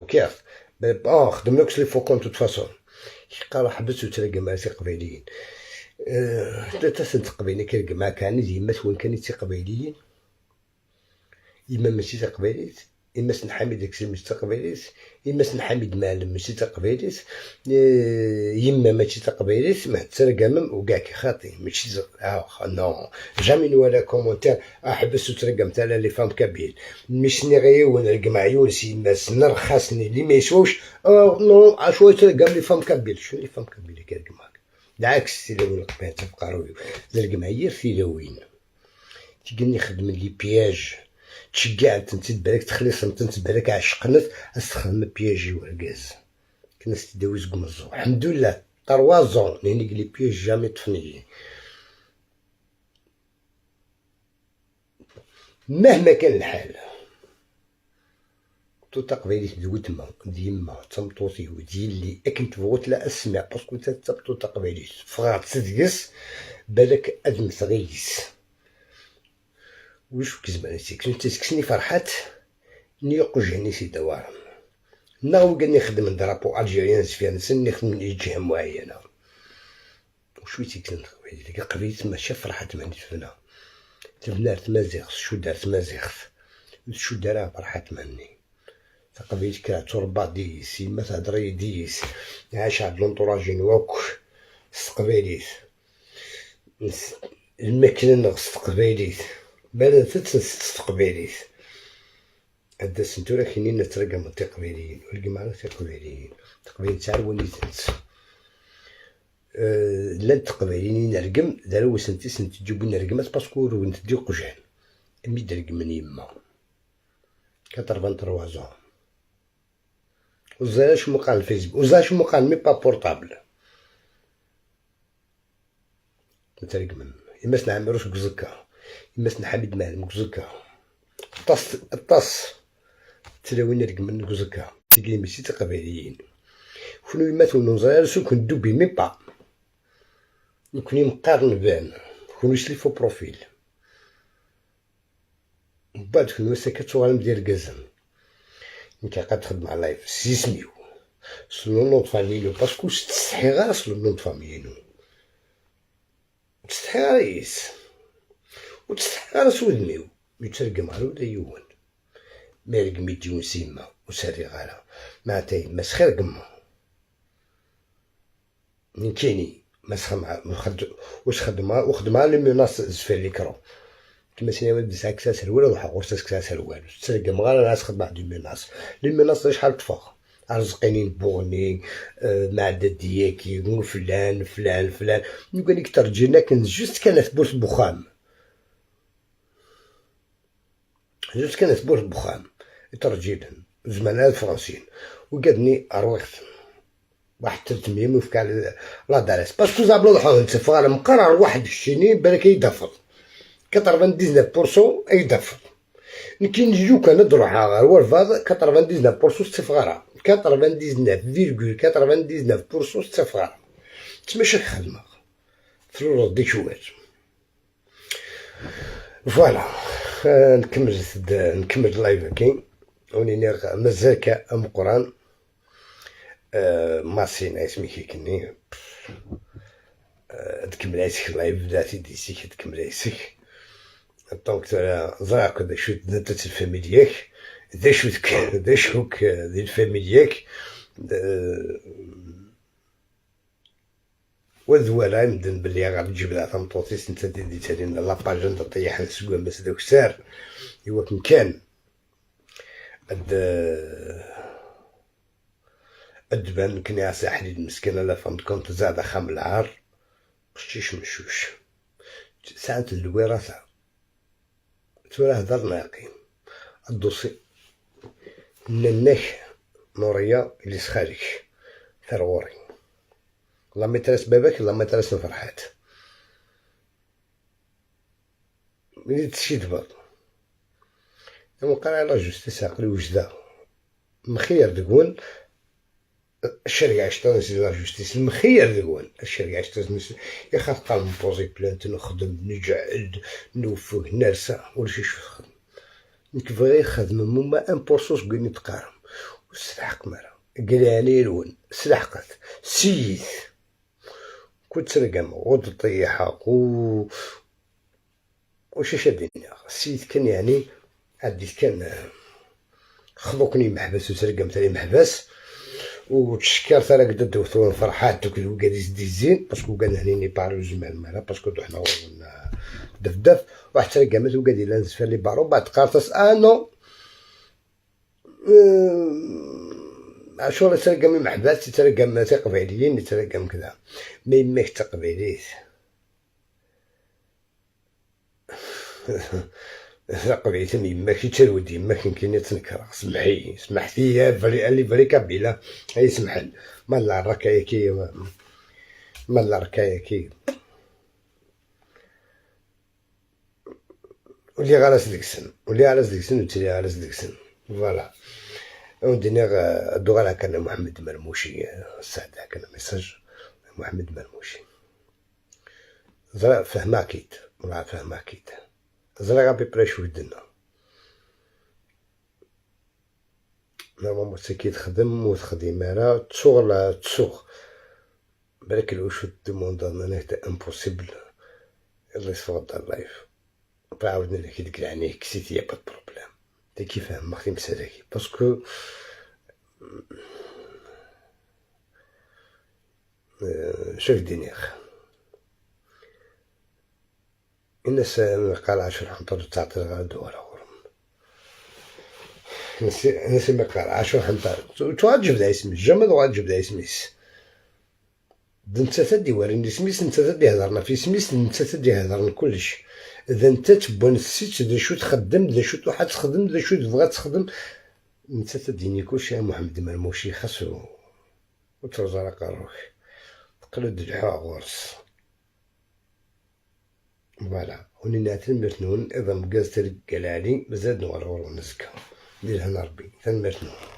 كيف bon خدم لك les faux comptes toute façon قال حبس وترقم مع قبيليين تسنت قبيلي كيرقم معاك يعني ديما وين كان قبيليين إما ماشي تقبيليت إما سن حميد كسي ماشي تقبيليت إما سن حميد معلم ماشي تقبيليت يما ماشي تقبيليت ما ترقم وكاع كي خاطي ماشي non jamais نوالا commentaire احبس وترقم تاع les femmes kabyles مش نغي ونرقم عيون سي ما نرخصني اللي ما يسواوش non شوية ترقم les femmes kabyles شنو les femmes kabyles كيرقم هاك العكس تيلاوين القبائل تبقى ترقم عير تيلاوين تيقلني خدم les pièges تشجع انت بالك تخلص انت بالك عشقنت استخدم piège ورقاز كنا تداوي زكمزو الحمد لله 3 ans لاني les pièges jamais طفني مهما كان الحال تو تقبيليت دوتما ديما تمطوطي وديلي اكن تبغوت لا اسمع parce que انت تبطو تقبيليت فغات تدقس بالك ادم تغيس وش كزمان سيكسن تسكسني فرحات نيقجهني سي دوار ناو قال نخدم drapeau algérien سفيان سن نخدم من جهة معينة وشوي تيكسن قبيلة قبيلة ماشي فرحات مهني تفنا تبنار تمازيغ شو دار تمازيغ شو دار فرحات مهني تقبيلة كرا تربى ديس ما تهضري ديس عاش عند l'entourage نوك ستقبيليت الماكلة نغس تقبيليت بلا تتنس تقبيليت هدا سنتورا كاينين نترقم التقبيليين ولكن معنا تقبيليين تقبيلين تاع ونيتنت لان تقبيليين نرقم دارو سنتي سنتي تجيبو نرقمات parce que ونت ديو قجان مي درقم يما 83 ans وزاش مقال الفيسبوك وزاش مقال même pas portable نترقم إما سنعمروش كزكا إما سنحمد معلم كزكا الطاس الطاس تلاوين رقم كزكا تيقلي ماشي تقبيليين كونو يما تونو زرار سو كون دوبي même pas نكوني مقارن بان كونو les faux profils بعد كونو ساكت تغالم ديال كازم نتا قاد تخدم على live سيسميو سلو nom de famille parce que تستحي غير سلو nom de famille تستحي غير وتستحي غير سودميو يترقم على ولا يون ما يرقم يديون سيما وساري غالا ما تاي ما سخير قما كيني ما سخ واش خدمة وخدمة les menaces زفير l'écran كيما سيني ولد ساك ساسر ولا روح غور ساك ساسر والو ترقم غير ناس خدمة des menaces les menaces شحال تفوق رزقيني بوغني مع دياكي فلان فلان فلان يقول لك ترجينا كان juste كانت بورس بخام juste كانت بورس بخام ترجينا زمان الفرنسيين وقادني ارويخت واحد 300 وفك على l'adresse parce que زابلو ضحو نتفغ مقرر واحد الشيني بالك يدفر 99% يدفر كي نجيو كان نروح غير والفاض 99% استفغارة 99.99% استفغارة تمشي خدمة ترو ديك شوات voilà نكمل ال live كي وني مازال كأم قران ماسينا اسمي كيكني تكمل عيسك ال live بداتي ديسيك تكمل عيسك donc زراك دا شو نتا الفاميلياك دا شو دا شوك دي الفاميلياك وذوالا ندن بلي غادي تجيب لها تمطوطيس نتا دي تالي la page انت طيح السكوان بس داك السار ايوا كان اد ادبان كني عسى حديد مسكينة لا فهمت كنت زاد خام العار قشيش مشوش ساعة الوراثة تورا هضرنا يقين ال dossier نناك نوريا اللي سخالك ثرغوري la maîtresse باباك la maîtresse فرحات ملي تشي دبر وقال la justice عقلي وجدة مخير تقول الشركة عشتا la justice المخير تقول الشركة عشتا يا خا قال نبوزي plainte نخدم نجعد نوفق نرسى ولا شي شو خدم نكفغي خدم موما 1% قلني تقارن وسلحق مرا قلاني الون سلحقت سيث كنت ترقم وتطيحها و وش شادين سيث كان يعني عديت كان خذوكني محبس وترقم تاني محبس وتشكر ترى قد دوثون فرحات دوك وقال ديزين parce que قال هنيني بارو زمان مالا parce que حنا دفدف واحد ترقمت وقال لي نزفر لي بارو بعد قارتس non عاشور ترقم محبس ترقم تقبيليين ترقم كذا ما يماك تقبيليت تقبيليت يماك ترود يماك يمكن تنكر سمحي سمحتي يا vrai les vrais Kabyles اي سمحل ما لا الركاية كي ما لا الركاية كي واللي غالاس ديك واللي غالاس ديك السن وتري غالاس ديك السن voilà وندير دوغالا كان محمد مرموشي السعد كان message محمد مرموشي زرا فهما كيت ولا فهما كيت زرا غابي بري شو دنا normalement كي تخدم وتخدم راه تسوغ لا تسوغ بالك الوشو demande انا impossible يلا يصفغ ال live عاودنا لك ديك العني كسيتي pas problème تا كيفاه مختي مسالكي parce que شوف دينيخ الناس قال 10 حنطر تعطي غير دول الناس ما قال 10 حنطر تو تجبد اسمي jamais تو تجبد اسميس انت تدي وريني سميس انت تدي هضرنا في سميس انت تدي هضرنا كلش اذا انت تبون السيت ذا شو تخدم ذا شو تروح تخدم ذا شو تبغى تخدم انت تديني كلشي يا محمد مرموشي خاصو وترزا قروك تقلد الحوا غورس voilà وني تنمرتنون اذا مقاز ترقلالي مازال نوغ نزكا دير هنا ربي تنمرتنون.